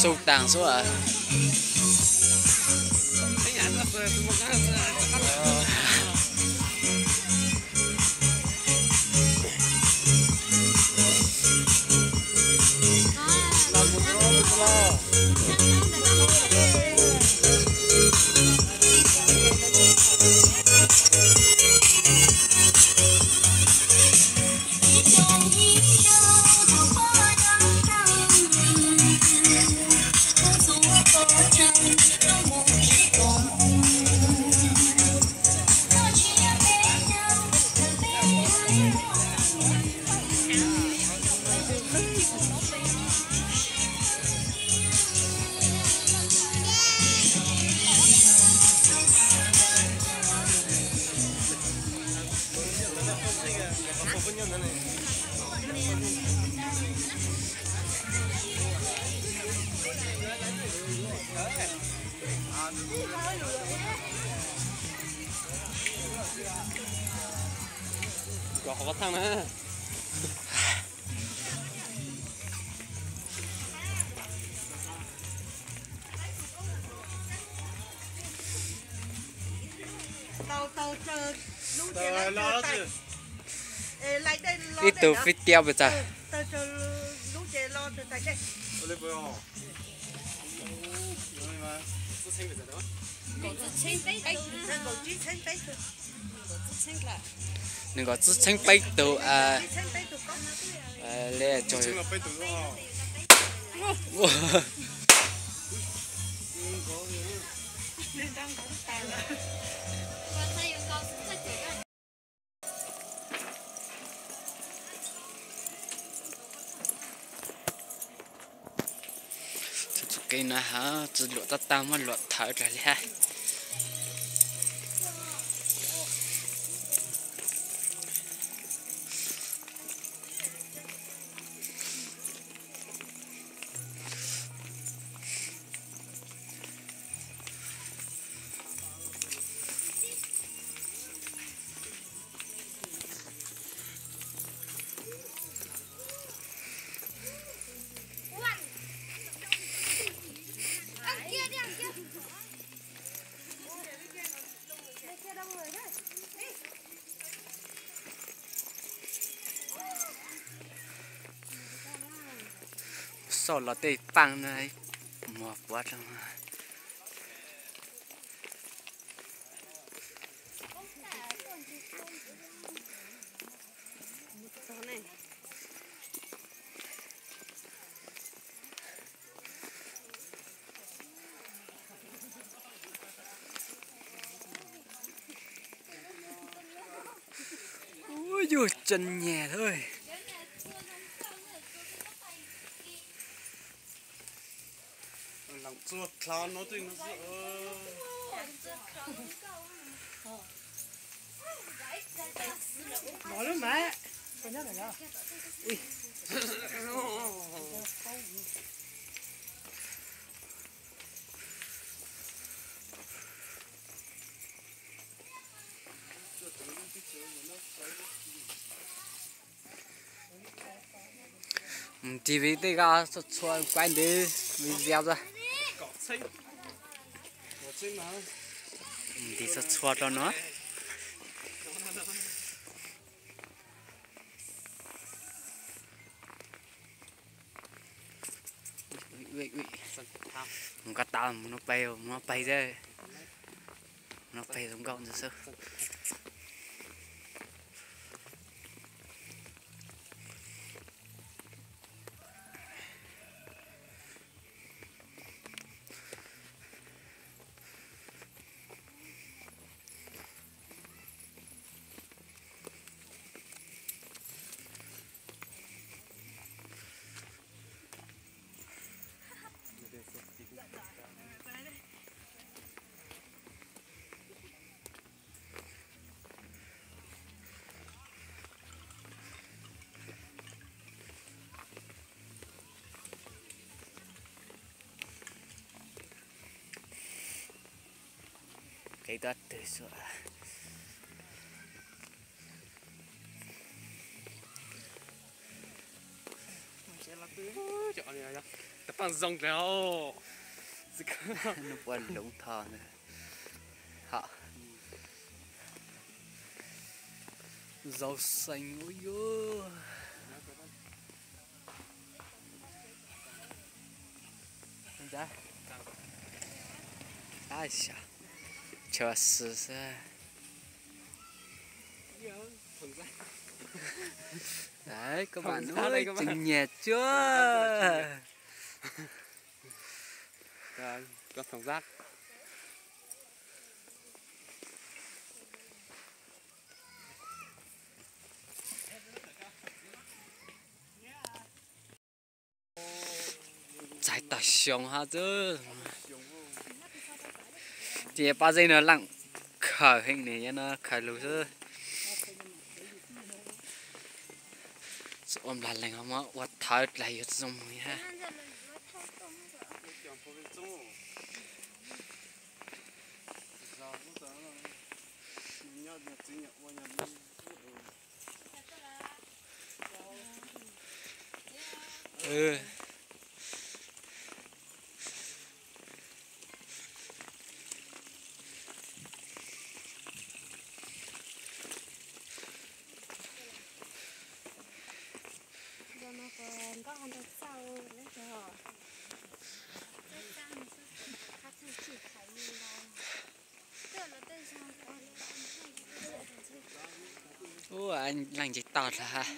Xu tas xwb as. Kom qhov thaj na. Ib tug fib tiab pes tsawg? Nees nkaum tsib txheeb peb tug. Li tug. Txoj kev no ha, tsis luam toj tag muab luam thawv rau li hab. Xauj los tej paaj no, muag puav rau. Ua yuj tseem nyem lawm. Mus nrig vij tej ko txhua txhua kuaib ntawd, vij vias a. Mus nrig txhua txhua rau no. Mus ko taw, mus no pem, mus no pem xwb. Mus no pem zoo nkauj ntawd xwb. Kev tuaj twg xwb. Zoo dlawg. Nws puas loob tho ntag. Hom. Zaus xees ua yuav. Ntag. Ai xya, chaw xwm xwb. Koj mam nub tseem nyiam cuab. Koj thoom zab. Txais tag xyoo hab xwb. Ces pab zeb no laaj khaws heev ne, yog no khaws lug xwb. Tsis ua nplag leeg ho muab ua thawv dlaig yuav tsis zoo mus hab. Ub, leej nce toj dlawg hab.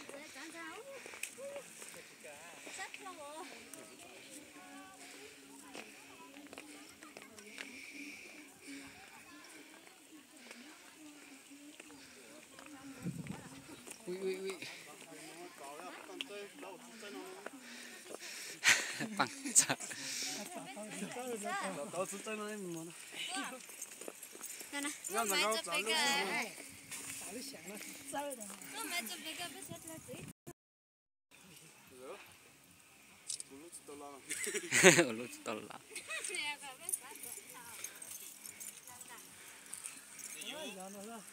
Paab txawj. Ua lub tsis tau los.